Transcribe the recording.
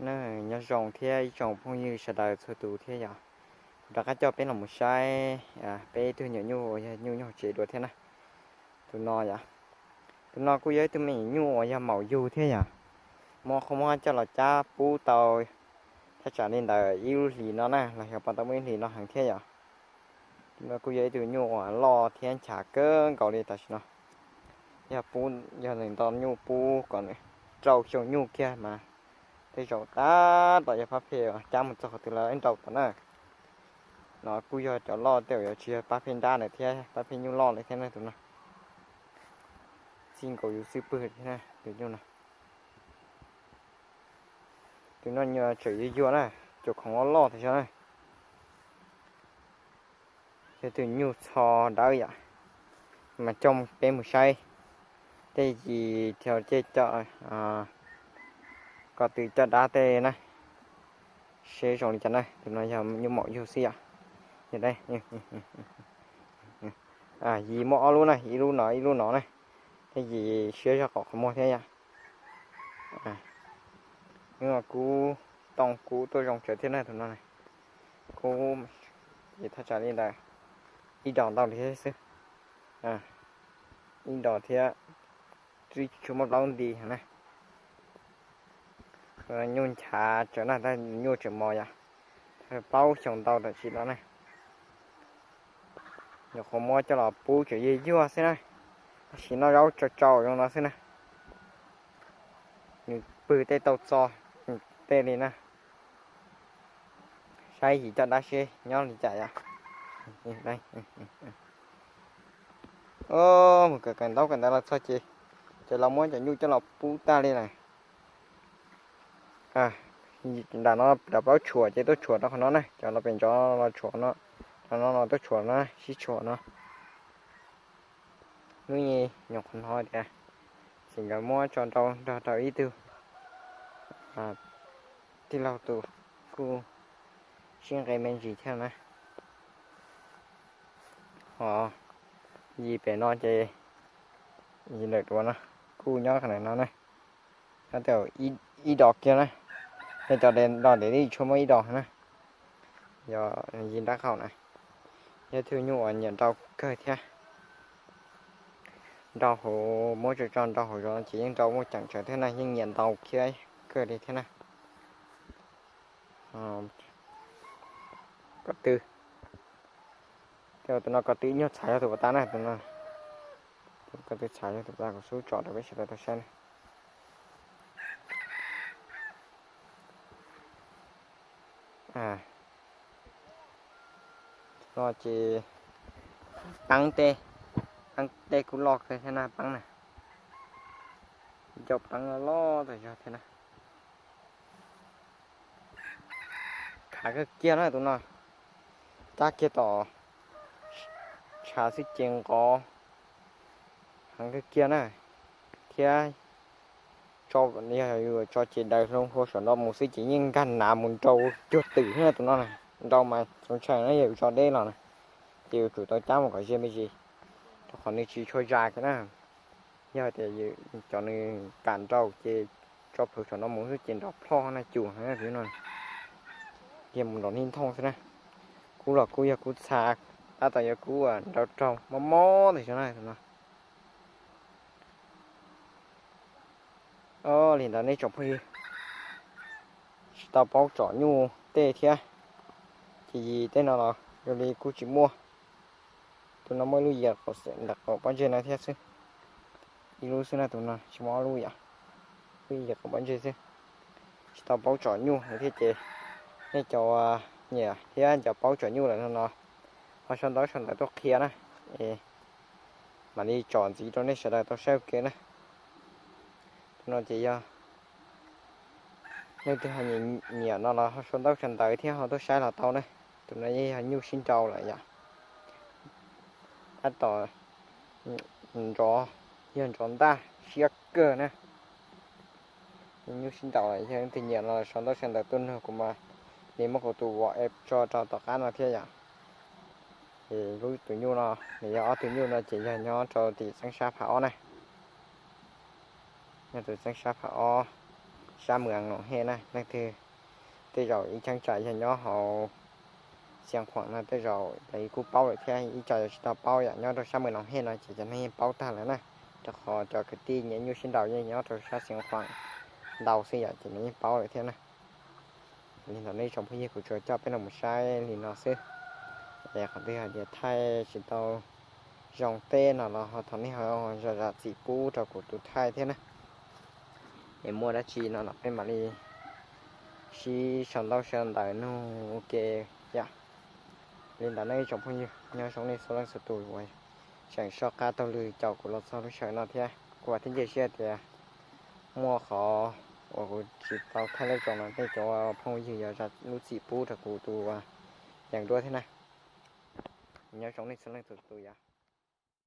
Nyob zoo thiab ib tsoom phooj ywg sawv daws txhua tus thiab yom. Kuv rov qab coj peb los mus saib peb ib tug nyuam nyuj uas yog nyuj nyob hauv tsev dua thiab na. Tus no yom, tus no kuj yog ib tug me nyuam nyuj uas yog maum yug thiab yom. Muab qhov muab coj los cab pub tau thaj tsam li ntawm ib lub hlis no na, los yog pab tau muaj ib hlis no heev thiab yom. Tus no kuj yog ib tug nyuj uas loj thiab nchav kawg nkaus li tam sim no. Yog pub, yog nws nto nyuj pub kom nws rau xyoo nyuj kiag mas tej zaum tab tom yog pab phem cab mus txog qhov twg lawv nrau tom na. No kuj yog cov loj tej zaum yuav tsis yog pab phem nrab lawm thiab, pab phem nyuj loj lawm thiab na tus no. Txij nkaus yus xwb pwg thiab na tus nyuj no. Tus no nyuam tseem yuag yuag na, cov khoom loj loj tas zog na. Yog tus nyuj txho dawb yom, mas coj peb mus saib tej yim thiab coj ko tw coj dab tej na, seb zoo li cas na. Tus no yog nyuj maum yug xwb yom. Yim muaj ob lub na, ib lub no ib lub no na, thiab yim siab zog qhov qhov muag thiab yom. Hnub no kub tooj kub tuaj zoo tsawv thiab na tus no. Kub thaj tsam li ntawm ib dos ntau li thiab xwb, ib dos thiab, tsis tshua muaj plaub nti na. Nyuj nchav tsawv na, tab nyuj tseem mos yom, plaub xyoo ntau tam sim no na. Nyuam qhuav muab coj los pub tseem yuag yuag xwb na, tab sis noj zaub tsau tsau zoo no xwb na. Nws pwg tej tau txo tej li na. Saib yim coj dab seb nyob li cas yom. Mus kawm kawm ntaub kawm ntawv los txog ces, ces los muab cov nyuj coj los pub tag li lawm. Nram no nram plaub tshuam ces tuaj tshuam rau qhov no na, cov los pem ntov los tshuam no, cov no los tuaj tshuam no, sib tshuam no. Hnub no nyuam qhuav hnov tias txiv nkawd muab tso nrau nrog rau ib tug tij laug tus kuj sib nqe me ntsis thiab na. Ho yim pem no ces yim ntawm duav no kuj nyob qhov ntawm no na. Nyob ib dos kiag na, yog cov dos ntev li tshuav muaj ib dos na. Yog yim nrab qaum na, yog ib tug nyuj uas nyiam nrau kawg thiab. Nrau hauv, muab tso tso nrau hauv zos ces yeej nrau muaj ceem tsawv thiab na, yeej nyiam ntaus khiab kawg li thiab na. Ko tw, tus no ko tw nyuag txhav yog tus puas tas na, tus no ko tw txhav yog tus puas tas, kuv xub tsom rau peb sawv daws tau saib na. No ces peeb tej, peeb tej kuj loj kawg thiab na, peeb na, ncauj peeb loj loj tas zog thiab na. Khav kawg kiag na tus no, cab kiag tom tshav xwb ces nqov heev kawg kiag na, thiab yog yus tso ces daws hlo hlo saum no mus xwb ces yeej nkag nav mus nrau cuag twm thiab na tus no na. Nrau mas txaus ntshai na, yog yus tso deb los na, ces yuav tsum tau cab mus kom ze me ntsis, rau qhov nws tsis tshua zas kiag na. Yog tias cov nws kam nrau ces tso plhuav saum no mus xwb ces nrov plhoj na, cuag no, ces mus nrov nij nthoo xwb na. Kub los kuj yog kub txha, tab tom yog kub nrau raug mob mob tas zog na tus no. Li ntawd nej tsoom phooj ywg, tsis tau paub tsom nyuj tej thiab, ces yim tej no los zoo li kuj tsis muaj. Tus no muaj ib lub yim ntawm qaum pob ntseg no thiab xwb, ib lub xwb na, tus no tsis muaj ob lub yom, lub yim qaum pob ntseg xwb. Tsis tau paub tsom nyuj thiab ces nej cov nyiam thiab cov paub tsom nyuj lawm no, ho sau ntaub sau ntawv tuaj qhia na, es mam li tsom ntxiv rau nej sawv daws tau saib ua ke na. Tus no ces yog leej twg ho nyiam no los ho sau ntaub sau ntawv thiab ho tuaj saib los tau na. Tus no yeej yog nyuj sib nrau lawm yom. Tab tom nrov, yog nrov ntaj siab kawg na. Nyuj sib nrau lawm, yog leej twg nyiam no sau ntaub sau ntawv tuaj nug kuv mas, nws muab kuv tus WhatsApp tso rau tom qab no thiab yom. Ces lub tus nyuj no, nws yog ob tug nyuj no ces yog nyob rau tim txeeb sab phab ob na. Nyob rau txeeb sab phab ob, sab Mws Noom Hej na. Leej twg tej zaum ib cheeb tsam yog nyob hauv Xiav Khuam no tej zaum kuj paub lawm thiab, ib co yuav tsis tau paub yom. Nyob rau sab Mws Noom Hej no ces cov neeg yeej paub tag lawm na, rau qhov cov kwv tij nyiam nyuj sib nraus yeej nyob rau sab Xiav Khuam ntau xwb yom, ces nws yeej paub lawm thiab na. Li ntawd nej tsoom phooj ywg, kuv tsuas coj peb los mus saib li no xwb. Es qhov twg hais tias thaij tsis tau zoo teb no los ho thov nej ho zam zam txim pub rau kuv tus thaij thiab na. Es muaj dab tsi no los peb mam li sib sau ntaub sau ntawv nug ua ke yom. Li ntawd nej tsoom phooj ywg, nyob zoo nej txhua leej txhua tus uas tseem soj qab taug lw caum kuv los txog lub sij hawm no thiab. Kuv vam thiab cia siab tias muaj qhov uas kuv tsis tau thaij lawm zoo no nej cov phooj ywg yuav zam lub txim pub rau kuv tus yees duab thiab na. Nyob zoo nej txhua leej txhua tus yom.